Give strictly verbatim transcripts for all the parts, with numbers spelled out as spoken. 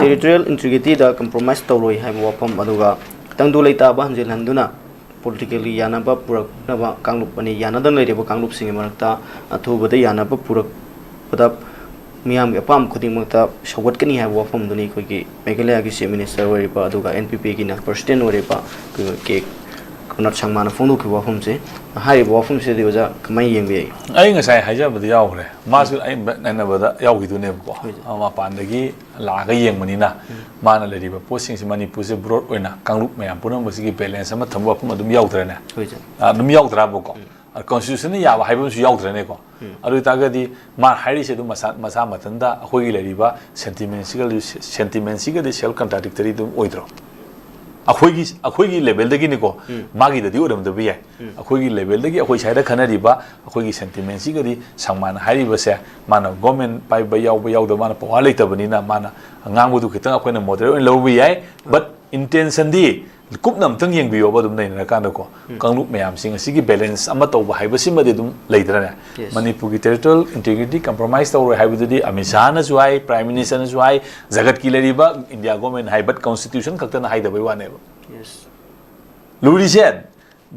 Territorial integrityꯗ compromise ꯇꯧꯔꯣꯏ ꯍꯥꯏꯕ ꯋꯥꯐꯝ, ꯑꯗꯨꯒ ꯇꯪꯗꯨ ꯂꯩꯇꯥꯕ ꯍꯟꯖꯤꯜꯍꯟꯗꯨꯅ politically ꯌꯥꯅꯕ ꯄꯨꯔꯛꯅꯕ ꯀꯥꯡꯂꯨꯞ ꯑꯅꯤ ꯌꯥꯅꯗꯅ ꯂꯩꯔꯤꯕ ꯀꯥꯡꯂꯨꯞꯁꯤꯡꯒꯤ ꯃꯔꯛꯇ ꯑꯊꯨꯕꯗ ꯌꯥꯅꯕ ꯄꯨꯔꯛꯄꯗ ꯃꯤꯌꯥꯝꯒꯤ ꯑꯄꯥꯝꯕ ꯈꯨꯗꯤꯡꯃꯛꯇ ꯁꯧꯒꯠꯀꯅꯤ ꯍꯥꯏꯕ ꯋꯥꯐꯝꯗꯨꯅꯤ ꯑꯩꯈꯣꯏꯒꯤ ꯃꯦꯘꯥꯂꯌꯥꯒꯤ Chief Minister ꯑꯣꯏꯔꯤꯕ ꯑꯗꯨꯒ NPPꯒꯤꯅ President ꯑꯣꯏꯔꯤꯕ ꯑꯩꯈꯣꯏ ꯀꯦ ꯀꯣꯅꯔ ꯁꯪꯃꯥꯅ ꯐꯣꯡꯗꯣꯛꯈꯤꯕ ꯋꯥꯐꯝꯁꯦ꯫ ꯍꯥꯏꯔꯤꯕ ꯋꯥꯐꯝꯁꯤꯗꯤ ꯑꯣꯖꯥ ꯀꯃꯥꯏꯅ ꯌꯦꯡꯕ ꯌꯥꯏ? ꯑꯩ ꯉꯁꯥꯏ ꯍꯥꯏꯖꯕꯗ ꯌꯥꯎꯈ꯭ꯔꯦ, ꯃꯥꯁꯨ ꯑꯩ ꯅꯛꯅꯕꯗ ꯌꯥꯎꯈꯤꯗꯨꯅꯦꯕꯀꯣ꯫ ꯍꯣꯏ꯫ ꯑ, ꯃꯄꯥꯟꯗꯒꯤ ꯂꯥꯛꯑꯒ ꯌꯦꯡꯕꯅꯤꯅ ꯃꯥꯅ ꯂꯩꯔꯤꯕ ꯄꯣꯠꯁꯤꯡꯁꯤ ꯃꯅꯤꯄꯨꯔꯁꯦ broad ꯑꯣꯏꯅ ꯀꯥꯡꯂꯨꯞ ꯃꯌꯥꯝ ꯄꯨꯝꯅꯃꯛꯁꯤꯒꯤ balance ꯑꯃ ꯊꯝꯕ ꯋꯥꯐꯝ ꯑꯗꯨꯝ ꯌꯥꯎꯗ꯭ꯔꯅꯦ? ꯍꯣꯏ ꯁꯥꯔ꯫ ꯑ, ꯑꯗꯨꯝ ꯌꯥꯎꯗ꯭ꯔꯕꯀꯣ? Constitutionꯅ ꯌꯥꯕ ꯍꯥꯏꯕ ꯑꯃꯁꯨ ꯌꯥꯎꯗ꯭ꯔꯅꯦꯀꯣ? ꯑꯗꯨ ꯑꯣꯏꯇꯥꯔꯒꯗꯤ ꯃꯥ ꯍꯥꯏꯔꯤꯁꯦ ꯑꯗꯨꯝ ꯃꯁꯥ, ꯃꯁꯥ ꯃꯊꯟꯇ ꯑꯩꯈꯣꯏꯒꯤ ꯂꯩꯔꯤꯕ sentimentꯁꯤꯒꯗꯤ, sentimentꯁꯤꯒꯗꯤ self contradictory ꯑꯗꯨꯝ ꯑꯣꯏꯗ꯭ꯔꯣ? ꯑꯩꯈꯣꯏꯒꯤ, ꯑꯩꯈꯣꯏꯒꯤ levelꯗꯒꯤꯅꯤꯀꯣ, ꯃꯥꯒꯤꯗꯗꯤ ꯑꯣꯏꯔꯝꯗꯕ ꯌꯥꯏ꯫ ꯑꯩꯈꯣꯏꯒꯤ levelꯗꯒꯤ ꯑꯩꯈꯣꯏ ꯁ꯭ꯋꯥꯏꯗ ꯈꯟꯅꯔꯤꯕ ꯑꯩꯈꯣꯏꯒꯤ sentimentꯁꯤꯒꯗꯤ ꯁꯪꯃꯥꯅ ꯍꯥꯏꯔꯤꯕꯁꯦ, ꯃꯥꯅ government ꯄꯥꯏꯕ ꯌꯥꯎꯕ ꯌꯥꯎꯗꯕ ꯃꯥꯅ power ꯂꯩꯇꯕꯅꯤꯅ ꯃꯥꯅ ꯉꯥꯡꯕꯗꯨ ꯈꯤꯇꯪ ꯑꯩꯈꯣꯏꯅ moderate ꯑꯣꯏꯅ ꯂꯧꯕ ꯌꯥꯏ, but intentionꯗꯤ ꯀꯨꯞꯅ ꯑꯝꯇꯪ ꯌꯦꯡꯕꯤꯌꯣꯕ ꯑꯗꯨꯝ ꯅꯩꯅꯔꯀꯥꯟꯗꯀꯣ꯫ ꯀꯥꯡꯂꯨꯞ ꯃꯌꯥꯝꯁꯤꯡ ꯑꯁꯤꯒꯤ balance ꯑꯃ ꯇꯧꯕ ꯍꯥꯏꯕꯁꯤꯃꯗꯤ ꯑꯗꯨꯝ ꯂꯩꯗ꯭ꯔꯅꯦ? Yes. ꯃꯅꯤꯄꯨꯔꯒꯤ territorial integrity compromise ꯇꯧꯔꯣꯏ ꯍꯥꯏꯕꯗꯨꯗꯤ ꯑꯃꯤꯠ ꯁꯥꯍꯅꯁꯨ ꯍꯥꯏ, Prime Ministerꯅꯁꯨ ꯍꯥꯏ, ꯖꯒꯠꯀꯤ ꯂꯩꯔꯤꯕ India government high, but Constitution ꯈꯛꯇꯅ ꯍꯥꯏꯗꯕꯩ ꯋꯥꯅꯦꯕ꯫ Yes. ꯂꯨꯔꯤꯁꯦ,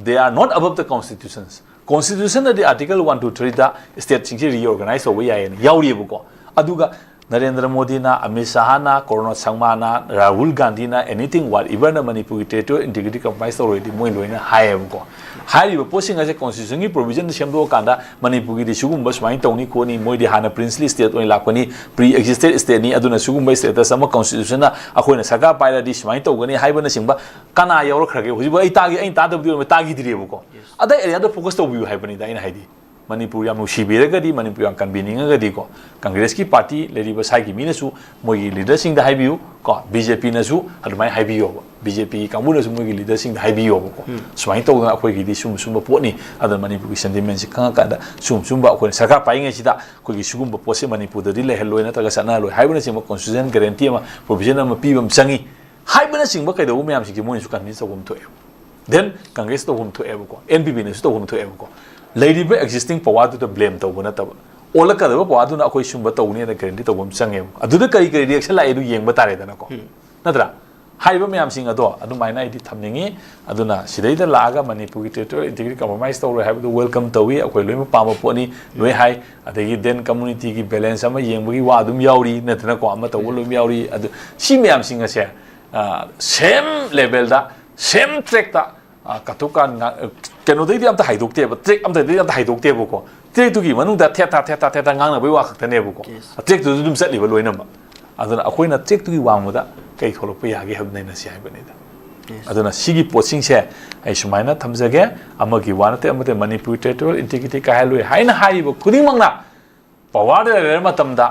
they are not above the constitutions. Constitutionꯅꯗꯤ Article one two threeꯗ stateꯁꯤꯡꯁꯤ reorganize ꯇꯧꯕ ꯌꯥꯏꯌꯦꯅ ꯌꯥꯎꯔꯤꯑꯕꯀꯣ꯫ ꯑꯗꯨꯒ ꯅꯔꯦꯟꯗ꯭ꯔ ꯃꯣꯗꯤꯅ, ꯑꯃꯤꯠ ꯁꯥꯍꯅ, ꯀꯣꯅꯔ ꯁꯪꯃꯥꯅ, ꯔꯥꯍꯨꯜ ꯒꯥꯟꯙꯤꯅ, anything whateverꯅ ꯃꯅꯤꯄꯨꯔꯒꯤ territorial integrity compromise ꯇꯧꯔꯣꯏꯗꯤ ꯃꯣꯏ ꯂꯣꯏꯅ ꯍꯥꯏꯌꯦꯕꯀꯣ꯫ ꯍꯥꯏꯔꯤꯕ ꯄꯣꯠꯁꯤꯡ ꯑꯁꯦ Constitutionꯒꯤ provisionꯗ ꯁꯦꯝꯗꯣꯛꯑꯀꯥꯟꯗ ꯃꯅꯤꯄꯨꯔꯒꯤꯗꯤ ꯁꯤꯒꯨꯝꯕ ꯁꯨꯃꯥꯏꯅ ꯇꯧꯅꯤ ꯈꯣꯠꯅꯤ, ꯃꯣꯏꯗꯤ ꯍꯥꯟꯅ princely state ꯑꯣꯏꯅ ꯂꯥꯛꯄꯅꯤ, pre existed stateꯅꯤ, ꯑꯗꯨꯅ ꯁꯤꯒꯨꯝꯕ status ꯑꯃ Constitutionꯅ ꯑꯩꯈꯣꯏꯅ ꯁꯔꯀꯥꯔ ꯄꯥꯏꯔꯗꯤ ꯁꯨꯃꯥꯏꯅ ꯇꯧꯒꯅꯤ ꯍꯥꯏꯕꯅꯆꯤꯡꯕ ꯀꯅꯥ ꯌꯥꯎꯔꯛꯈ꯭ꯔꯒꯦ? ꯍꯧꯖꯤꯛꯐꯥꯎ ꯑꯩ ꯇꯥꯒꯦ, ꯑꯩꯅ ꯇꯥꯗꯕꯗꯤ ꯑꯣꯏꯔꯝꯃꯣꯏ, ꯇꯥꯈꯤꯗ꯭ꯔꯤꯑꯕꯀꯣ꯫ ꯑꯗꯥꯏ areaꯗ focus ꯇꯧꯕꯤꯌꯨ ꯍꯥꯏꯕꯅꯤꯗ ꯑꯩꯅ ꯍꯥꯏꯗꯤ꯫ ꯃꯅꯤꯄꯨꯔ ꯌꯥꯝ ꯅꯨꯡꯁꯤꯕꯤꯔꯒꯗꯤ, ꯃꯅꯤꯄꯨꯔ ꯌꯥꯝ ꯀꯟꯕꯤꯅꯤꯡꯉꯒꯗꯤꯀꯣ, ꯀꯪꯒ꯭ꯔꯦꯁꯀꯤ ꯄꯥꯔꯇꯤ ꯂꯩꯔꯤꯕ ꯁ꯭ꯋꯥꯏꯒꯤ ꯃꯤꯅꯁꯨ ꯃꯣꯏꯒꯤ ꯂꯤꯗꯔꯁꯤꯡꯗ ꯍꯥꯏꯕꯤꯌꯨ ꯀꯣ, ꯕꯤ ꯖꯦ ꯄꯤꯅꯁꯨ ꯑꯗꯨꯃꯥꯏꯅ ꯍꯥꯏꯕꯤꯌꯣꯕ, ꯕꯤ ꯖꯦ ꯄꯤꯒꯤ ꯀꯥꯡꯕꯨꯅꯁꯨ ꯃꯣꯏꯒꯤ ꯂꯤꯗꯔꯁꯤꯡꯗ ꯍꯥꯏꯕꯤꯌꯣꯕꯀꯣ꯫ ꯁꯨꯃꯥꯏꯅ ꯇꯧꯗꯅ ꯑꯩꯈꯣꯏꯒꯤꯗꯤ ꯁꯨꯝꯕ ꯁꯨꯝꯕ ꯄꯣꯠꯅꯤ, ꯑꯗꯨꯅ ꯃꯅꯤꯄꯨꯔꯒꯤ sentimentꯁꯤ ꯈꯪꯉꯀꯥꯟꯗ ꯁꯨꯝ ꯁꯨꯝꯕ ꯑꯩꯈꯣꯏꯅ ꯁꯔꯀꯥꯔ ꯄꯥꯏꯔꯤꯉꯩꯁꯤꯗ ꯑꯩꯈꯣꯏꯒꯤ ꯁꯤꯒꯨꯝꯕ ꯄꯣꯠꯁꯦ ꯃꯅꯤꯄꯨꯔꯗꯗꯤ ꯂꯩꯍꯜꯂꯣꯏ ꯅꯠꯇ꯭ꯔꯒ ꯆꯠꯅꯍꯜꯂꯣꯏ ꯍꯥꯏꯕꯅꯆꯤꯡꯕ constitution guarantee ꯑꯃ, provision ꯑꯃ ꯄꯤꯕ ꯑꯃ ꯆꯪꯉꯤ ꯍꯥꯏꯕꯅꯆꯤꯡꯕ ꯀꯩꯗꯧꯕ ꯃꯌꯥꯝꯁꯤꯡꯁꯦ ꯃꯣꯏꯅꯁꯨ convince ꯇꯧꯕ ꯑꯃ ꯊꯣꯛꯑꯦꯕ꯫ Then ꯀꯪꯒ꯭ꯔꯦꯁ ꯇꯧꯐꯝ ꯊꯣꯛꯑꯦꯕꯀꯣ, ꯑꯦꯟ ꯄꯤ ꯄꯤꯅꯁꯨ ꯇꯧꯐꯝ ꯊꯣꯛꯑꯦꯕꯀꯣ꯫ ꯂꯩꯔꯤꯕ existing powerꯗꯨꯗ blame ꯇꯧꯕ ꯅꯠꯇꯕ, ꯑꯣꯜꯂꯛꯀꯗꯕ ꯄꯋꯥꯔꯗꯨꯅ ꯑꯩꯈꯣꯏ ꯁꯨꯝꯕ ꯇꯧꯅꯤ ꯑꯅ ꯒꯦꯔꯦꯟꯇꯤ ꯇꯧꯕ ꯑꯃ ꯆꯪꯉꯦꯕ꯫ ꯑꯗꯨꯗ ꯀꯔꯤ ꯀꯔꯤ ꯔꯤꯌꯦꯛꯁꯟ ꯂꯥꯛꯏꯗꯣ ꯌꯦꯡꯕ ꯇꯥꯔꯦꯗꯅꯀꯣ, ꯅꯠꯇ꯭ꯔꯥ? ꯍꯥꯏꯔꯤꯕ ꯃꯌꯥꯝꯁꯤꯡ ꯑꯗꯣ ꯑꯗꯨꯃꯥꯏꯅ ꯑꯩꯗꯤ ꯊꯝꯅꯤꯡꯉꯤ꯫ ꯑꯗꯨꯅ ꯁꯤꯗꯩꯗ ꯂꯥꯛꯑꯒ ꯃꯅꯤꯄꯨꯔꯒꯤ ꯇꯦꯔꯤꯇꯣꯔꯤꯌꯦꯜ ꯏꯟꯇꯤꯒ꯭ꯔꯤꯇꯤ ꯀꯝꯄ꯭ꯔꯣꯃꯥꯏꯁ ꯇꯧꯔꯣꯏ ꯍꯥꯏꯕꯗꯨ ꯋꯦꯜꯀꯝ ꯇꯧꯏ, ꯑꯩꯈꯣꯏ ꯂꯣꯏꯅꯃꯛ ꯄꯥꯝꯕ ꯄꯣꯠꯅꯤ, ꯂꯣꯏ ꯍꯥꯏ꯫ ꯑꯗꯒꯤ ꯗꯦꯟ ꯀꯝꯃꯨꯅꯤꯇꯤꯒꯤ ꯕꯦꯂꯦꯟꯁ ꯑꯃ ꯌꯦꯡꯕꯒꯤ ꯋꯥ ꯑꯗꯨꯝ ꯌꯥꯎꯔꯤ, ꯅꯠꯇꯅꯀꯣ, ꯑꯃ ꯇꯧꯕ ꯂꯣꯏ ꯌꯥꯎꯔꯤ꯫ ꯑꯗꯨ ꯁꯤ ꯃꯌꯥꯝꯁꯤꯡ ꯑꯁꯦ ꯁꯦꯝ ꯂꯦꯚꯦꯜꯗ, ꯁꯦꯝ ꯇ꯭ꯔꯦꯛꯇ ꯀꯠꯊꯣꯛꯀꯥꯟ ꯉꯥ-, ꯀꯩꯅꯣꯗꯩꯗꯤ ꯑꯝꯇ ꯍꯥꯏꯗꯣꯛꯇꯦꯕ, ꯇ꯭ꯔꯦꯛ ꯑꯝꯇꯗꯩꯗꯤ ꯑꯝꯇ ꯍꯥꯏꯗꯣꯛꯇꯦꯕꯀꯣ꯫ ꯇ꯭ꯔꯦꯛꯇꯨꯒꯤ ꯃꯅꯨꯡꯗ ꯊꯦꯠ ꯊꯥ ꯊꯦꯠ ꯊꯥ ꯊꯦꯠ ꯊꯥ ꯉꯥꯡꯅꯕꯒꯤ ꯋꯥ ꯈꯛꯇꯅꯦꯕꯀꯣ꯫ ꯇ꯭ꯔꯦꯛꯇꯨꯗ ꯑꯗꯨꯝ ꯆꯠꯂꯤꯕ ꯂꯣꯏꯅꯃꯛ꯫ ꯑꯗꯨꯅ ꯑꯩꯈꯣꯏꯅ ꯇ꯭ꯔꯦꯛꯇꯨꯒꯤ ꯋꯥꯡꯃꯗ ꯀꯩ ꯊꯣꯛꯂꯛꯄ ꯌꯥꯒꯦ ꯍꯥꯏꯕ ꯅꯩꯅꯁꯤ ꯍꯥꯏꯕꯅꯤꯗ꯫ ꯑꯗꯨꯅ ꯁꯤꯒꯤ ꯄꯣꯠꯁꯤꯡꯁꯦ ꯑꯩ ꯁꯨꯃꯥꯏꯅ ꯊꯝꯖꯒꯦ꯫ ꯑꯃꯒꯤ ꯋꯥ ꯅꯠꯇꯦ, ꯑꯃ ꯅꯠꯇꯦ, ꯃꯅꯤꯄꯨꯔ ꯇꯦꯔꯤꯇꯣꯔꯤꯌꯦꯜ ꯏꯟꯇꯤꯒ꯭ꯔꯤꯇꯤ ꯀꯥꯏꯍꯜꯂꯣꯏ ꯍꯥꯏꯅ ꯍꯥꯏꯔꯤꯕ ꯈꯨꯗꯤꯡꯃꯛꯅ ꯄꯋꯥꯔꯗ ꯂꯩꯔꯕ ꯃꯇꯝꯗ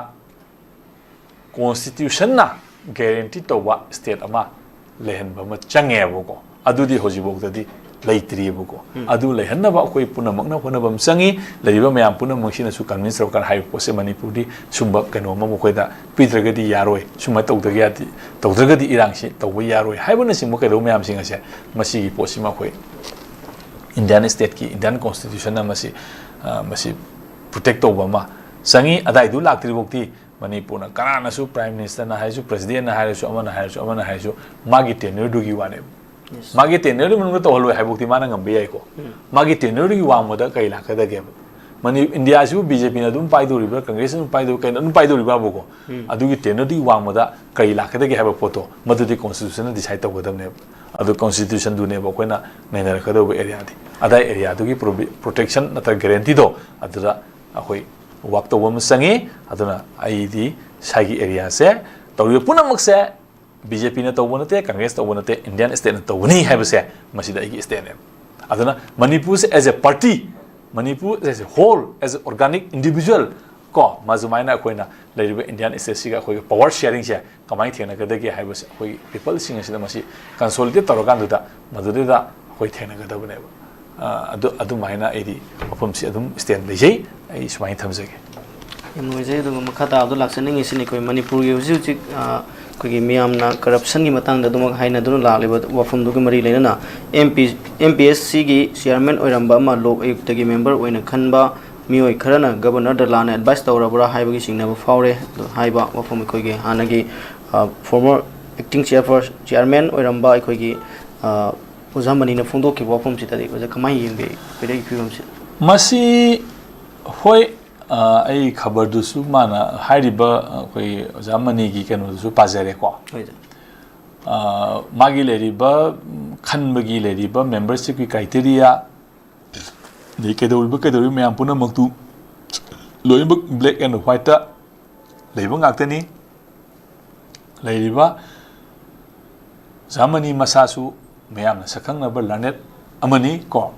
ꯀꯣꯟꯁꯇꯤꯇ꯭ꯌꯨꯁꯟꯅ ꯒꯦꯔꯦꯟꯇꯤ ꯇꯧꯕ ꯁ꯭ꯇꯦꯠ ꯑꯃ ꯂꯩꯍꯟꯕ ꯑꯃ ꯆꯪꯉꯦꯕꯀꯣ꯫ ꯑꯗꯨꯗꯤ ꯍꯧꯖꯤꯛꯐꯥꯎꯗꯗꯤ ꯂꯩꯇ꯭ꯔꯤꯑꯕꯀꯣ꯫ ꯑꯗꯨ ꯂꯩꯍꯟꯅꯕ ꯑꯩꯈꯣꯏ ꯄꯨꯝꯅꯃꯛꯅ ꯍꯣꯠꯅꯕ ꯑꯃ ꯆꯪꯉꯤ꯫ ꯂꯩꯔꯤꯕ ꯃꯌꯥꯝ ꯄꯨꯝꯅꯃꯛꯁꯤꯅꯁꯨ ꯀꯟꯚꯤꯟꯁ ꯇꯧꯔꯀꯥꯟꯗ ꯍꯥꯏꯔꯤꯕ ꯄꯣꯠꯁꯦ ꯃꯅꯤꯄꯨꯔꯗꯤ ꯁꯨꯝꯕ ꯀꯩꯅꯣ ꯑꯃ ꯃꯈꯣꯏꯗ ꯄꯤꯗ꯭ꯔꯒꯗꯤ ꯌꯥꯔꯣꯏ, ꯁꯨꯃꯥꯏꯅ ꯇꯧꯗ꯭ꯔꯒꯗꯤ ꯌꯥꯗꯦ, ꯇꯧꯗ꯭ꯔꯒꯗꯤ ꯏꯔꯥꯡꯁꯤ ꯇꯧꯕ ꯌꯥꯔꯣꯏ ꯍꯥꯏꯕꯅꯆꯤꯡꯕ ꯀꯩꯗꯧꯕ ꯃꯌꯥꯝꯁꯤꯡ ꯑꯁꯦ ꯃꯁꯤꯒꯤ ꯄꯣꯠꯁꯤꯃ ꯑꯩꯈꯣꯏ ꯏꯟꯗꯤꯌꯥꯟ ꯁ꯭ꯇꯦꯠꯀꯤ, ꯏꯟꯗꯤꯌꯥꯟ ꯀꯣꯟꯁꯇꯤꯇ꯭ꯌꯨꯁꯟꯅ ꯃꯁꯤ, ꯑ, ꯃꯁꯤ ꯄ꯭ꯔꯣꯇꯦꯛ ꯇꯧꯕ ꯑꯃ ꯆꯪꯉꯤ꯫ ꯑꯗꯥꯏꯗꯨ ꯂꯥꯛꯇ꯭ꯔꯤꯐꯥꯎꯗꯤ ꯃꯅꯤꯄꯨꯔꯅ ꯀꯅꯥꯅꯁꯨ, ꯄ꯭ꯔꯥꯏꯝ ꯃꯤꯅꯤꯁꯇꯔꯅ ꯍꯥꯏꯔꯁꯨ, ꯄ꯭ꯔꯦꯁꯤꯗꯦꯟꯠꯅ ꯍꯥꯏꯔꯁꯨ, ꯑꯃꯅ ꯍꯥꯏꯔꯁꯨ, ꯑꯃꯅ ꯍꯥꯏꯔꯁꯨ, ꯃꯥꯒꯤ ꯇꯦꯅ꯭ꯌꯔꯗꯨꯒꯤ ꯋꯥꯅꯦꯕ꯫ ꯃꯥꯒꯤ ꯇꯦꯅ꯭ꯌꯔꯗꯨꯒꯤ ꯃꯅꯨꯡꯗ ꯇꯧꯍꯜꯂꯣꯏ ꯍꯥꯏꯕꯐꯥꯎꯗꯤ ꯃꯥꯅ ꯉꯝꯕ ꯌꯥꯏꯀꯣ꯫ ꯃꯥꯒꯤ ꯇꯦꯅ꯭ꯌꯔꯗꯨꯒꯤ ꯋꯥꯡꯃꯗ ꯀꯔꯤ ꯂꯥꯛꯀꯗꯒꯦꯕ? ꯃꯅꯤ-, ꯏꯟꯗꯤꯌꯥꯁꯤꯕꯨ ꯕꯤ ꯖꯦ ꯄꯤꯅ ꯑꯗꯨꯝ ꯄꯥꯏꯗꯧꯔꯤꯕ꯭ꯔꯥ, ꯀꯪꯒ꯭ꯔꯦꯁꯅ ꯑꯗꯨꯝ ꯄꯥꯏꯗꯧ-, ꯀꯩꯅꯣ ꯑꯗꯨꯝ ꯄꯥꯏꯗꯧꯔꯤꯕ꯭ꯔꯥꯕꯨꯀꯣ? ꯑꯗꯨꯒꯤ ꯇꯦꯅ꯭ꯌꯔꯗꯨꯒꯤ ꯋꯥꯡꯃꯗ ꯀꯔꯤ ꯂꯥꯛꯀꯗꯒꯦ ꯍꯥꯏꯕ ꯄꯣꯠꯇꯣ ꯃꯗꯨꯗꯤ ꯀꯣꯟꯁꯇꯤꯇ꯭ꯌꯨꯁꯟꯅ ꯗꯤꯁꯥꯏꯗ ꯇꯧꯒꯗꯕꯅꯦꯕ꯫ ꯑꯗꯨ ꯀꯣꯟꯁꯇꯤꯇ꯭ꯌꯨꯁꯟꯗꯨꯅꯦꯕ ꯑꯩꯈꯣꯏꯅ ꯅꯩꯅꯔꯛꯀꯗꯧꯕ ꯑꯦꯔꯤꯌꯥꯗꯤ꯫ ꯑꯗꯥꯏ ꯑꯦꯔꯤꯌꯥꯗꯨꯒꯤ ꯄ꯭ꯔꯣꯕꯤ-, ꯄ꯭ꯔꯣꯇꯦꯛꯁꯟ ꯅꯠꯇ꯭ꯔꯒ ꯒꯦꯔꯦꯟꯇꯤꯗꯣ ꯑꯗꯨꯗ ꯑꯩꯈꯣꯏ ꯋꯥꯛ ꯇꯧꯕ ꯑꯃ ꯆꯪꯉꯤ꯫ ꯑꯗꯨꯅ ꯑꯩꯗꯤ ꯁ꯭ꯋꯥꯏꯒꯤ ꯑꯦꯔꯤꯌꯥꯁꯦ ꯇꯧꯔꯤꯕ ꯄꯨꯝꯅꯃꯛꯁꯦ ꯕꯤ ꯖꯦ ꯄꯤꯅ ꯇꯧꯕ ꯅꯠꯇꯦ, ꯀꯪꯒ꯭ꯔꯦꯁ ꯇꯧꯕ ꯅꯠꯇꯦ, ꯏꯟꯗꯤꯌꯥꯟ ꯁ꯭ꯇꯦꯠꯅ ꯇꯧꯕꯅꯤ ꯍꯥꯏꯕꯁꯦ ꯃꯁꯤꯗ ꯑꯩꯒꯤ ꯁ꯭ꯇꯦꯠꯅꯦꯕ꯫ ꯑꯗꯨꯅ ꯃꯅꯤꯄꯨꯔꯁꯦ as a party, Manipur as a whole, as a organic individual ꯀꯣ, ꯃꯁꯨꯃꯥꯏꯅ ꯑꯩꯈꯣꯏꯅ ꯂꯩꯔꯤꯕ ꯏꯟꯗꯤꯌꯥꯟ ꯁ꯭ꯇꯦꯠꯁꯤꯒ ꯑꯩꯈꯣꯏꯒꯤ ꯄꯋꯥꯔ ꯁꯤꯌꯥꯔꯤꯡꯁꯦ ꯀꯃꯥꯏꯅ ꯊꯦꯡꯅꯒꯗꯒꯦ ꯍꯥꯏꯕꯁꯦ ꯑꯩꯈꯣꯏꯒꯤ ꯄꯤꯄꯜꯁꯤꯡ ꯑꯁꯤꯗ ꯃꯁꯤ ꯀꯟꯁꯣꯂꯤꯗꯦꯠ ꯇꯧꯔꯀꯥꯟꯗꯨꯗ ꯃꯗꯨꯗꯩꯗ ꯑꯩꯈꯣꯏ ꯊꯦꯡꯅꯒꯗꯕꯅꯦꯕ꯫ ꯑ, ꯑꯗꯨ, ꯑꯗꯨꯃꯥꯏꯅ ꯑꯩꯗꯤ ꯋꯥꯐꯝꯁꯤ ꯑꯗꯨꯝ ꯁ꯭ꯇꯦꯟ ꯂꯩꯖꯩ꯫ ꯑꯩ ꯁꯨꯃꯥꯏꯅ ꯊꯝꯖꯒꯦ꯫ ꯌꯥꯝ ꯅꯨꯡꯉꯥꯏꯖꯩ꯫ ꯑꯗꯨꯒ ꯃꯈꯥ ꯇꯥꯕꯗ ꯂꯥꯛꯆꯅꯤꯡꯉꯤꯁꯤꯅ ꯑꯩꯈꯣꯏ ꯃꯅꯤꯄꯨꯔꯒꯤ ꯍꯧꯖꯤꯛ ꯍꯧꯖꯤꯛ, ꯑ, ꯑꯩꯈꯣꯏꯒꯤ ꯃꯤꯌꯥꯝꯅ ꯀꯔꯞꯁꯟꯒꯤ ꯃꯇꯥꯡꯗ ꯑꯗꯨꯃꯛ ꯍꯥꯏꯅꯗꯨꯅ ꯂꯥꯛꯂꯤꯕ ꯋꯥꯐꯝꯗꯨꯒ ꯃꯔꯤ ꯂꯩꯅꯅ M P, M P S ꯁꯤꯒꯤ ꯆꯤꯌꯥꯔꯃꯦꯟ ꯑꯣꯏꯔꯝꯕ ꯑꯃ ꯂꯣꯛ ꯑꯌꯨꯛꯇꯒꯤ ꯃꯦꯝꯕꯔ ꯑꯣꯏꯅ ꯈꯟꯕ ꯃꯤꯑꯣꯏ ꯈꯔꯅ ꯒꯕꯔꯅꯔꯗ ꯂꯥꯟꯅ ꯑꯦꯗꯚꯥꯏꯁ ꯇꯧꯔꯕ꯭ꯔꯥ ꯍꯥꯏꯕꯒꯤ ꯆꯤꯡꯅꯕ ꯐꯥꯎꯔꯦ꯫ ꯑꯗꯣ ꯍꯥꯏꯕ ꯋꯥꯐꯝ ꯑꯩꯈꯣꯏꯒꯤ ꯍꯥꯟꯅꯒꯤ, ꯑ, ꯐꯣꯔꯃꯔ ꯑꯦꯛꯇꯤꯡ ꯆꯤꯌꯔꯄꯔ-, ꯆꯤꯌꯔꯃꯦꯟ ꯑꯣꯏꯔꯝꯕ ꯑꯩꯈꯣꯏꯒꯤ, ꯑ, ꯑꯣꯖꯥ ꯃꯅꯤꯅ ꯐꯣꯡꯗꯣꯛꯈꯤꯕ ꯋꯥꯐꯝꯁꯤꯗ ꯑꯣꯖꯥ ꯀꯃꯥꯏꯅ ꯌꯦꯡꯕꯤ? ꯑꯩꯈꯣꯏꯗꯒꯤ ꯐꯤꯕꯝꯁꯤ? ꯃꯁꯤ, ꯍꯣꯏ, ꯑ, ꯑꯩ ꯈꯕꯔꯗꯨꯁꯨ ꯃꯥꯅ ꯍꯥꯏꯔꯤꯕ ꯑꯩꯈꯣꯏ ꯑꯣꯖꯥ ꯃꯅꯤꯒꯤ ꯀꯩꯅꯣꯗꯨꯁꯨ ꯄꯥꯖꯔꯦꯀꯣ꯫ ꯍꯣꯏ, ꯁꯥꯔ꯫ ꯑ, ꯃꯥꯒꯤ ꯂꯩꯔꯤꯕ, ꯎꯝ, ꯈꯟꯕꯒꯤ ꯂꯩꯔꯤꯕ ꯃꯦꯝꯕꯔꯁꯤꯞꯀꯤ ꯀ꯭ꯔꯥꯏꯇꯦꯔꯤꯌꯥ, ꯑꯗꯩ ꯀꯩꯗꯧꯔꯤꯕ, ꯀꯩꯗꯧꯔꯤꯕ ꯃꯌꯥꯝ ꯄꯨꯝꯅꯃꯛꯇꯨ ꯂꯣꯏꯅꯃꯛ black and white ꯂꯩꯕ ꯉꯥꯛꯇꯅꯤ꯫ ꯂꯩꯔꯤꯕ ꯑꯣꯖꯥ ꯃꯅꯤ ꯃꯁꯥꯁꯨ ꯃꯌꯥꯝꯅ ꯁꯛꯈꯪꯅꯕ learned ꯑꯃꯅꯤ ꯀꯣ꯫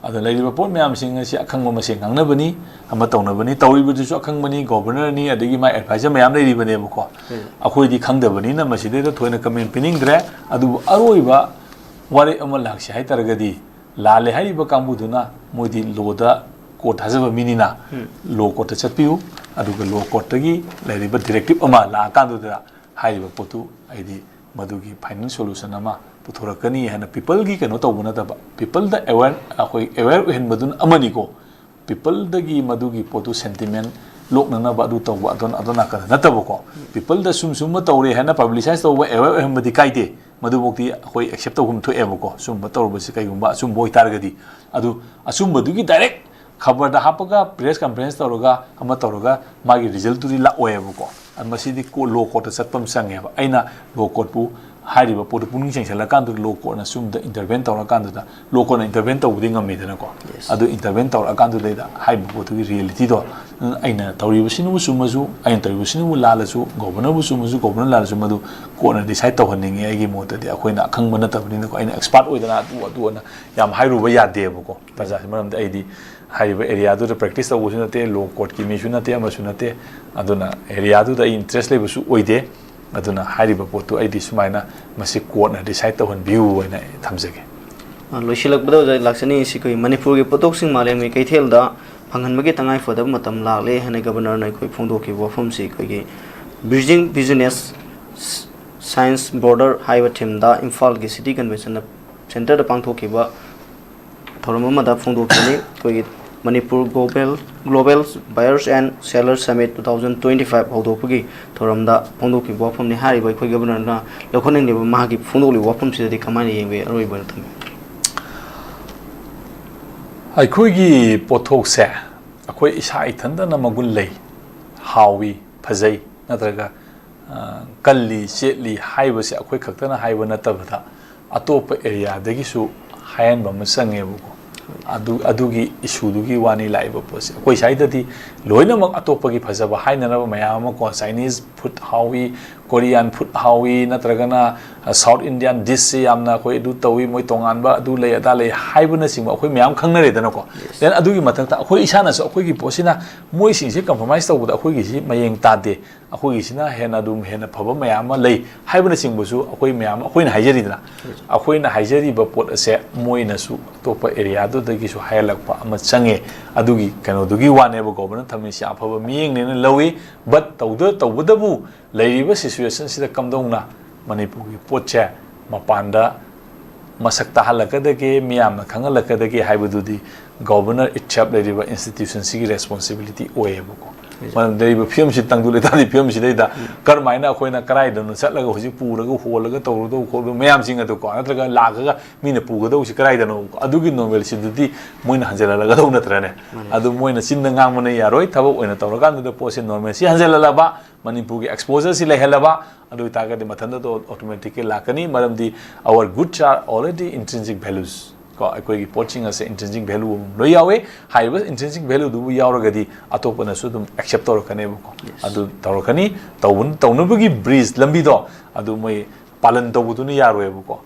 ꯑꯗ ꯂꯩꯔꯤꯕ ꯄꯣꯠ ꯃꯌꯥꯝꯁꯤꯡ ꯑꯁꯤ ꯑꯈꯪꯕ ꯃꯁꯦꯟ ꯉꯥꯡꯅꯕꯅꯤ, ꯑꯃ ꯇꯧꯅꯕꯅꯤ, ꯇꯧꯔꯤꯕꯗꯨꯁꯨ ꯑꯈꯪꯕꯅꯤ, ꯒꯣꯕꯔꯅꯔꯅꯤ, ꯑꯗꯒꯤ ꯃꯥꯏ ꯑꯦꯗꯚꯥꯏꯖꯔ ꯃꯌꯥꯝ ꯂꯩꯔꯤꯕꯅꯦꯕꯀꯣ꯫ ꯎꯝ꯫ ꯑꯩꯈꯣꯏꯗꯤ ꯈꯪꯗꯕꯅꯤꯅ ꯃꯁꯤꯗꯩꯗ ꯊꯣꯏꯅ ꯀꯃꯦꯟ ꯄꯤꯅꯤꯡꯗ꯭ꯔꯦ꯫ ꯑꯗꯨꯕꯨ ꯑꯔꯣꯏꯕ ꯋꯥꯔꯦꯞ ꯑꯃ ꯂꯥꯛꯁꯤ ꯍꯥꯏ ꯇꯥꯔꯒꯗꯤ, ꯂꯥꯜꯂꯦ ꯍꯥꯏꯔꯤꯕ ꯀꯥꯡꯕꯨꯗꯨꯅ, ꯃꯣꯏꯗꯤ ꯂꯣꯗ ꯀꯣꯔꯠ ꯊꯥꯖꯕ ꯃꯤꯅꯤꯅ, ꯎꯝ꯫ ꯂꯣ ꯀꯣꯔꯠꯇ ꯆꯠꯄꯤꯌꯨ, ꯑꯗꯨꯒ ꯂꯣ ꯀꯣꯔꯠꯇꯒꯤ ꯂꯩꯔꯤꯕ ꯗꯤꯔꯦꯛꯇꯤꯞ ꯑꯃ ꯂꯥꯛꯑꯀꯥꯟꯗꯨꯗ ꯍꯥꯏꯔꯤꯕ ꯄꯣꯠꯇꯨ ꯑꯩꯗꯤ ꯃꯗꯨꯒꯤ ꯐꯥꯏꯅꯦꯜ ꯁꯣꯂꯨꯁꯟ ꯑꯃ ꯄꯨꯊꯣꯔꯛꯀꯅꯤ ꯍꯥꯏꯅ ꯄꯤꯄꯜꯒꯤ ꯀꯩꯅꯣ ꯇꯧꯕ ꯅꯠꯇꯕ, ꯄꯤꯄꯜꯗ ꯑꯦꯋꯦꯔ, ꯑꯩꯈꯣꯏ ꯑꯦꯋꯦꯔ ꯑꯣꯏꯍꯟꯕꯗꯨꯅ ꯑꯃꯅꯤꯀꯣ꯫ ꯄꯤꯄꯜꯗꯒꯤ ꯃꯗꯨꯒꯤ ꯄꯣꯠꯇꯨ ꯁꯦꯟꯇꯤꯃꯦꯟ ꯂꯣꯛꯅꯅꯕ ꯑꯗꯨ ꯇꯧꯕ ꯑꯗꯣꯟ-, ꯑꯗꯣꯟ ꯅꯥꯀꯟꯗ ꯅꯠꯇꯕꯀꯣ꯫ ꯄꯤꯄꯜꯗ ꯁꯨꯝ ꯁꯨꯝꯕ ꯇꯧꯔꯦ ꯍꯥꯏꯅ ꯄꯕ꯭ꯂꯤꯁꯥꯏꯁ ꯇꯧꯕ, ꯑꯦꯋꯦꯔ ꯑꯣꯏꯍꯟꯕꯗꯤ ꯀꯥꯏꯗꯦ, ꯃꯗꯨꯐꯥꯎꯗꯤ ꯑꯩꯈꯣꯏ ꯑꯦꯛꯁꯦꯞ ꯇꯧꯐꯝ ꯊꯣꯛꯑꯦꯕꯀꯣ, ꯁꯨꯝꯕ ꯇꯧꯔꯨꯕꯁꯤ ꯀꯩꯒꯨꯝꯕ ꯑꯆꯨꯝꯕ ꯑꯣꯏꯇꯥꯔꯒꯗꯤ꯫ ꯑꯗꯨ ꯑꯆꯨꯝꯕꯗꯨꯒꯤ ꯗꯥꯏꯔꯦꯛ ꯈꯕꯔꯗ ꯍꯥꯞꯄꯒ, ꯄ꯭ꯔꯦꯁ ꯀꯟꯐꯔꯦꯟꯁ ꯇꯧꯔꯒ, ꯑꯃ ꯇꯧꯔꯒ ꯃꯥꯒꯤ ꯔꯤꯖꯜꯇꯨꯗꯤ ꯂꯥꯛꯑꯣꯏꯕꯀꯣ꯫ ꯑꯗꯨ ꯃꯁꯤꯗꯤ ꯀꯣ-, ꯂꯣ ꯀꯣꯔꯠꯇ ꯆꯠꯄ ꯑꯃ ꯆꯪꯉꯦꯕ꯫ ꯑꯩꯅ ꯂꯣ ꯀꯣꯔꯠꯄꯨ ꯍꯥꯏꯔꯤꯕ ꯄꯣꯠꯇꯨ ꯄꯨꯛꯅꯤꯡ ꯆꯪꯁꯤꯜꯂꯀꯥꯟꯗ ꯂꯣ ꯀꯣꯔꯠꯅ ꯁꯨꯝꯗ ꯏꯟꯇꯔꯚꯦꯟ ꯇꯧꯔꯀꯥꯟꯗꯨꯗ, ꯂꯣ ꯀꯣꯔꯠꯅ ꯏꯟꯇꯔꯚꯦꯟ ꯇꯧꯕꯗꯤ ꯉꯝꯃꯤꯗꯅꯀꯣ꯫ Yes. ꯑꯗꯨ ꯏꯟꯇꯔꯚꯦꯟ ꯇꯧꯔꯛꯑꯀꯥꯟꯗꯨꯗꯩꯗ ꯍꯥꯏꯔꯤꯕ ꯄꯣꯠꯇꯨꯒꯤ ꯔꯤꯌꯦꯂꯤꯇꯤꯗꯣ, ꯎꯝ, ꯑꯩꯅ ꯇꯧꯔꯤꯕꯁꯤꯅꯕꯨ ꯆꯨꯝꯃꯁꯨ, ꯑꯩꯅ ꯇꯧꯔꯤꯕꯁꯤꯅꯕꯨ ꯂꯥꯜꯂꯁꯨ, ꯒꯣꯕꯔꯅꯔꯕꯨ ꯆꯨꯝꯃꯁꯨ, ꯒꯣꯕꯔꯅꯔ ꯂꯥꯜꯂꯁꯨ, ꯃꯗꯨ ꯀꯣꯔꯠꯅ ꯗꯤꯁꯥꯏꯠ ꯇꯧꯍꯟꯅꯤꯡꯉꯤ꯫ ꯑꯩꯒꯤ ꯃꯣꯠꯇꯗꯤ ꯑꯩꯈꯣꯏꯅ ꯑꯈꯪꯕ ꯅꯠꯇꯕꯅꯤꯅꯀꯣ, ꯑꯩꯅ ꯑꯦꯛꯁꯄꯥꯔꯠ ꯑꯣꯏꯗꯅ ꯑꯗꯨ, ꯑꯗꯨ ꯑꯅ ꯌꯥꯝ ꯍꯥꯏꯔꯨꯕ ꯌꯥꯗꯦꯕꯀꯣ꯫ ꯄ꯭ꯔꯖꯥꯁꯤ, ꯃꯔꯝꯗꯤ ꯑꯩꯗꯤ ꯍꯥꯏꯔꯤꯕ ꯑꯦꯔꯤꯌꯥꯗꯨꯗ ꯄ꯭ꯔꯦꯛꯇꯤꯁ ꯇꯧꯕꯁꯨ ꯅꯠꯇꯦ, ꯂꯣ ꯀꯣꯔꯠꯀꯤ ꯃꯤꯁꯨ ꯅꯠꯇꯦ, ꯑꯃꯁꯨ ꯅꯠꯇꯦ꯫ ꯑꯗꯨꯅ ꯑꯦꯔꯤꯌꯥꯗꯨꯗ ꯑꯩ ꯏꯟꯇꯔꯦꯁ ꯂꯩꯕꯁꯨ ꯑꯣꯏꯗꯦ꯫ ꯑꯗꯨꯅ ꯍꯥꯏꯔꯤꯕ ꯄꯣꯠꯇꯨ ꯑꯩꯗꯤ ꯁꯨꯃꯥꯏꯅ ꯃꯁꯤ ꯀꯣꯔꯠꯅ ꯗꯤꯁꯥꯏꯠ ꯇꯧꯍꯟꯕꯤꯌꯨ ꯍꯥꯏꯅ ꯑꯩ ꯊꯝꯖꯒꯦ꯫ ꯑ, ꯂꯣꯏꯁꯤꯜꯂꯛꯄꯗ ꯑꯣꯖꯥ ꯂꯥꯛꯆꯅꯤꯡꯉꯤꯁꯤ ꯑꯩꯈꯣꯏ ꯃꯅꯤꯄꯨꯔꯒꯤ ꯄꯣꯠꯊꯣꯛꯁꯤꯡ ꯃꯥꯂꯦꯝꯒꯤ ꯀꯩꯊꯦꯜꯗ ꯐꯪꯍꯟꯕꯒꯤ ꯇꯉꯥꯏ ꯐꯗꯕ ꯃꯇꯝ ꯂꯥꯛꯂꯦ ꯍꯥꯏꯅ ꯒꯕꯔꯅꯔꯅ ꯑꯩꯈꯣꯏ ꯐꯣꯡꯗꯣꯛꯈꯤꯕ ꯋꯥꯐꯝꯁꯤ ꯑꯩꯈꯣꯏꯒꯤ Bridging Business Science Border ꯍꯥꯏꯕ ꯊꯤꯝꯗ ꯏꯝꯐꯥꯜꯒꯤ ꯁꯤꯇꯤ ꯀꯟꯚꯦꯟꯁꯟ ꯁꯦꯟꯇꯔꯗ ꯄꯥꯡꯊꯣꯛꯈꯤꯕ ꯊꯧꯔꯝ ꯑꯃꯗ ꯐꯣꯡꯗꯣꯛꯈꯤꯕꯅꯤ꯫ ꯑꯩꯈꯣꯏꯒꯤ Manipur Global, Global Buyers and Sellers Summit two thousand twenty-five ꯍꯧꯗꯣꯛꯄꯒꯤ ꯊꯧꯔꯝꯗ ꯐꯣꯡꯗꯣꯛꯈꯤꯕ ꯋꯥꯐꯝꯅꯤ꯫ ꯍꯥꯏꯔꯤꯕ ꯑꯩꯈꯣꯏ ꯒꯕꯔꯅꯔꯅ ꯂꯧꯈꯠꯅꯤꯡꯂꯤꯕ ꯃꯍꯥꯛꯀꯤ ꯐꯣꯡꯗꯣꯛꯂꯤꯕ ꯋꯥꯐꯝꯁꯤꯗꯗꯤ ꯀꯃꯥꯏꯅ ꯌꯦꯡꯕꯤ? ꯑꯔꯣꯏꯕ ꯑꯣꯏꯅ ꯊꯝꯕꯤꯌꯨ꯫ ꯑꯩꯈꯣꯏꯒꯤ ꯄꯣꯠꯊꯣꯛꯁꯦ ꯑꯩꯈꯣꯏ ꯏꯁꯥ ꯏꯊꯟꯇꯅ ꯃꯒꯨꯟ ꯂꯩ, ꯍꯥꯎꯏ, ꯐꯖꯩ, ꯅꯠꯇ꯭ꯔꯒ ꯑ, ꯀꯜꯂꯤ, ꯆꯦꯠꯂꯤ ꯍꯥꯏꯕꯁꯦ ꯑꯩꯈꯣꯏ ꯈꯛꯇꯅ ꯍꯥꯏꯕ ꯅꯠꯇꯕꯗ ꯑꯇꯣꯞꯄ ꯑꯦꯔꯤꯌꯥꯗꯒꯤꯁꯨ ꯍꯥꯏꯍꯟꯕ ꯑꯃ ꯆꯪꯉꯦꯕꯀꯣ꯫ ꯑꯗꯨ ꯑꯗꯨꯒꯤ ꯏꯁꯨꯗꯨꯒꯤ ꯋꯥꯅꯤ ꯂꯥꯛꯏꯕ ꯄꯣꯠꯁꯦ꯫ ꯑꯩꯈꯣꯏ ꯁ꯭ꯋꯥꯏꯗꯗꯤ ꯂꯣꯏꯅꯃꯛ ꯑꯇꯣꯞꯄꯒꯤ ꯐꯖꯕ ꯍꯥꯏꯅꯅꯕ ꯃꯌꯥꯝ ꯑꯃ ꯀꯣ, Chinese food ꯍꯥꯎꯏ, Korean food ꯍꯥꯎꯏ, ꯅꯠꯇ꯭ꯔꯒꯅ South Indian dishꯁꯦ ꯌꯥꯝꯅ ꯑꯩꯈꯣꯏ ꯑꯗꯨ ꯇꯧꯏ, ꯃꯣꯏ ꯇꯣꯉꯥꯟꯕ ꯑꯗꯨ ꯂꯩ ꯑꯗꯥ ꯂꯩ ꯍꯥꯏꯕꯅꯆꯤꯡꯕ ꯑꯩꯈꯣꯏ ꯃꯌꯥꯝ ꯈꯪꯅꯔꯦꯗꯅꯀꯣ꯫ Then ꯑꯗꯨꯒꯤ ꯃꯊꯛꯇ ꯑꯩꯈꯣꯏ ꯏꯁꯥꯅꯁꯨ ꯑꯩꯈꯣꯏꯒꯤ ꯄꯣꯠꯁꯤꯅ ꯃꯣꯏꯁꯤꯡꯁꯦ compromise ꯇꯧꯕꯗ ꯑꯩꯈꯣꯏꯒꯤꯁꯤ ꯃꯌꯦꯡ ꯇꯥꯗꯦ, ꯑꯩꯈꯣꯏꯒꯤꯁꯤꯅ ꯍꯦꯟꯅ ꯑꯗꯨꯝ ꯍꯦꯟꯅ ꯐꯕ ꯃꯌꯥꯝ ꯑꯃ ꯂꯩ ꯍꯥꯏꯕꯅꯆꯤꯡꯕꯁꯨ ꯑꯩꯈꯣꯏ ꯃꯌꯥꯝ ꯑꯩꯈꯣꯏꯅ ꯍꯥꯏꯖꯔꯤꯗꯅ꯫ ꯑꯩꯈꯣꯏꯅ ꯍꯥꯏꯖꯔꯤꯕ ꯄꯣꯠ ꯑꯁꯦ ꯃꯣꯏꯅꯁꯨ ꯑꯇꯣꯞꯄ ꯑꯦꯔꯤꯌꯥꯗꯨꯗꯒꯤꯁꯨ ꯍꯥꯏꯍꯜꯂꯛꯄ ꯑꯃ ꯆꯪꯉꯦ꯫ ꯑꯗꯨꯒꯤ ꯀꯩꯅꯣꯗꯨꯒꯤ ꯋꯥꯅꯦꯕ ꯒꯣꯕꯔꯅꯔ ꯊꯝꯃꯤꯁꯤ ꯑꯐꯕ ꯃꯤꯠꯌꯦꯡꯅꯦꯅ ꯂꯧꯏ꯫ But ꯇꯧꯗ ꯇꯧꯕꯇꯕꯨ ꯂꯩꯔꯤꯕ ꯁꯤꯆꯨꯋꯦꯁꯟꯁꯤꯗ ꯀꯝꯗꯧꯅ ꯃꯅꯤꯄꯨꯔꯒꯤ ꯄꯣꯠꯁꯦ ꯃꯄꯥꯟꯗ ꯃꯁꯛ ꯇꯥꯍꯜꯂꯛꯀꯗꯒꯦ, ꯃꯤꯌꯥꯝꯅ ꯈꯪꯍꯜꯂꯛꯀꯗꯒꯦ ꯍꯥꯏꯕꯗꯨꯗꯤ ꯒꯣꯕꯔꯅꯔ itself ꯂꯩꯔꯤꯕ ꯏꯟꯁꯇꯤꯇ꯭ꯌꯨꯁꯟꯁꯤꯒꯤ ꯔꯦꯁꯄꯣꯟꯁꯤꯕꯤꯂꯤꯇꯤ ꯑꯣꯏꯌꯦꯕꯀꯣ꯫ ꯃꯔꯝꯗꯤ ꯂꯩꯔꯤꯕ ꯐꯤꯕꯝꯁꯤ ꯇꯪꯗꯨ ꯂꯩꯇꯥꯗꯤ ꯐꯤꯕꯝꯁꯤꯗꯩꯗ ꯀꯔꯝꯍꯥꯏꯅ ꯑꯩꯈꯣꯏꯅ ꯀꯗꯥꯏꯗꯅꯣ ꯆꯠꯂꯒ ꯍꯧꯖꯤꯛ ꯄꯨꯔꯒ ꯍꯣꯜꯂꯒ ꯇꯧꯔꯨꯗꯧ ꯈꯣꯠꯂꯨꯗꯧ ꯃꯌꯥꯝꯁꯤꯡ ꯑꯗꯨꯀꯣ, ꯅꯠꯇ꯭ꯔꯒ ꯂꯥꯛꯑꯒ ꯃꯤꯅ ꯄꯨꯒꯗꯧꯁꯤ ꯀꯗꯥꯏꯗꯅꯣ, ꯑꯗꯨꯒꯤ ꯅꯣꯔꯃꯦꯜꯁꯤꯗꯨꯗꯤ ꯃꯣꯏꯅ ꯍꯟꯖꯤꯜꯍꯜꯂꯒꯗꯧ ꯅꯠꯇ꯭ꯔꯅꯦ? ꯑꯗꯨ ꯃꯣꯏꯅ ꯆꯤꯟꯗ ꯉꯥꯡꯕꯅ ꯌꯥꯔꯣꯏ, ꯊꯕꯛ ꯑꯣꯏꯅ ꯇꯧꯔꯀꯥꯟꯗꯨꯗ ꯄꯣꯠꯁꯤ ꯅꯣꯔꯃꯦꯜꯁꯤ ꯍꯟꯖꯤꯜꯍꯜꯂꯕ, ꯃꯅꯤꯄꯨꯔꯒꯤ ꯑꯦꯛꯁꯄꯣꯖꯔꯁꯤ ꯂꯩꯍꯜꯂꯕ, ꯑꯗꯨ ꯑꯣꯏꯇꯥꯔꯒꯗꯤ ꯃꯊꯟꯇ ꯑꯣꯇꯣꯃꯦꯇꯤꯛꯂꯤ ꯂꯥꯛꯀꯅꯤ꯫ ꯃꯔꯝꯗꯤ our goods are already intrinsic values ꯀꯣ, ꯑꯩꯈꯣꯏꯒꯤ ꯄꯣꯠꯁꯤꯡ ꯑꯁꯦ intrinsic value ꯑꯃ ꯂꯣꯏ ꯌꯥꯎꯋꯦ꯫ ꯍꯥꯏꯔꯤꯕ intrinsic valueꯗꯨꯕꯨ ꯌꯥꯎꯔꯒꯗꯤ ꯑꯇꯣꯞꯄꯅꯁꯨ ꯑꯗꯨꯝ accept ꯇꯧꯔꯛꯀꯅꯦꯕꯀꯣ꯫ ꯑꯗꯨ ꯇꯧꯔꯛꯀꯅꯤ꯫ ꯇꯧꯕ ꯇꯧꯅꯕꯒꯤ ꯕ꯭ꯔꯤꯖ ꯂꯝꯕꯤꯗꯣ ꯑꯗꯨ ꯃꯣꯏ ꯄꯥꯂꯟ ꯇꯧꯕꯗꯨꯅ ꯌꯥꯔꯣꯏꯕꯀꯣ꯫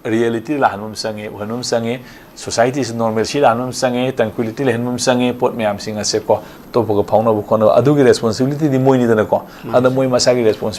ꯔꯤꯌꯦꯂꯤꯇꯤ ꯂꯥꯛꯍꯟꯕ ꯑꯃ ꯆꯪꯉꯦ, ꯎꯍꯟꯕ ꯑꯃ ꯆꯪꯉꯦ, ꯁꯣꯁꯥꯏꯇꯤꯁꯤ ꯅꯣꯔꯃꯦꯜꯁꯤ ꯂꯥꯛꯍꯟꯕ ꯑꯃ ꯆꯪꯉꯦ, ꯇ꯭ꯔꯪꯀ꯭ꯋꯤꯂꯤꯇꯤ ꯂꯩꯍꯟꯕ ꯑꯃ ꯆꯪꯉꯦ꯫ ꯄꯣꯠ ꯃꯌꯥꯝꯁꯤꯡ ꯑꯁꯦꯀꯣ ꯑꯇꯣꯞꯄꯒ ꯐꯥꯎꯅꯕ ꯈꯣꯠꯅꯕ ꯑꯗꯨꯒꯤ ꯔꯦꯁꯄꯣꯟꯁꯤꯕꯤꯂꯤꯇꯤꯗꯤ ꯃꯣꯏꯅꯤꯗꯅꯀꯣ꯫ ꯑꯗ ꯃꯣꯏ ꯃꯁꯥꯒꯤ ꯔꯦꯁꯄꯣꯟꯁꯤꯕꯤꯂꯤꯇꯤ